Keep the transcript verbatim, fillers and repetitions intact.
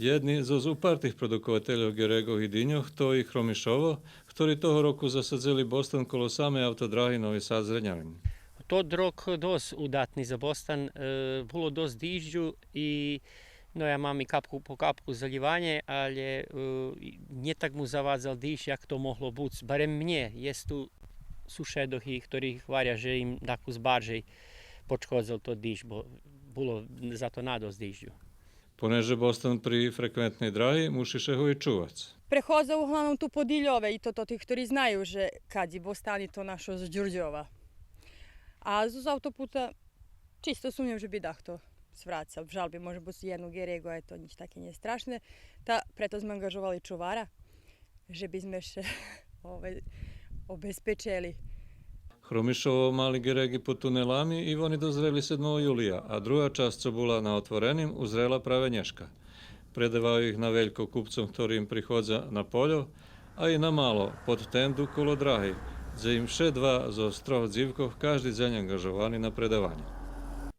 Єдни зоз упартих продуковательох ґереґох и диньох то и Хромишово, хтори того року засадзели бостан коло самей автодраги Нови Сад — Зренянин. Тот рок досц удатни за бостан, е, було досц дижджу и, но, я мам и капку по капку залїванє, але, е, нє так му завадзал диждж як то могло буц. Барем мнє, єст ту сушедох и хтори гваря же им дакус баржей пошкодзел тот диждж, бо було за то надосц дижджу. Понеже бостан при фреквентней драги, муши ше го и чувац. Преходза углавном ту по Дильове и то, то тих хтори знаю же кадзи бостани то нашо з Дюрдьова. А з автопута чисто сумням же би дахто сврацал. Жаль би може буц єдну ґереґу, а то нїч таке нє страшне. Та прето зме анґажовали чувара, же би зме ше, ове, обезпечели. Хромишово мали ґереґи под тунелами и вони дозрели седмого юлия, а друга часц, цо була на отвореним, узрела праве нєшка. Предаваю их на велько купцом, хтори им приходза на польо, а и на мало, под тенду коло драги, дзе им вше два зоз трох дзивкох кажди дзень анґажовани на предаванє.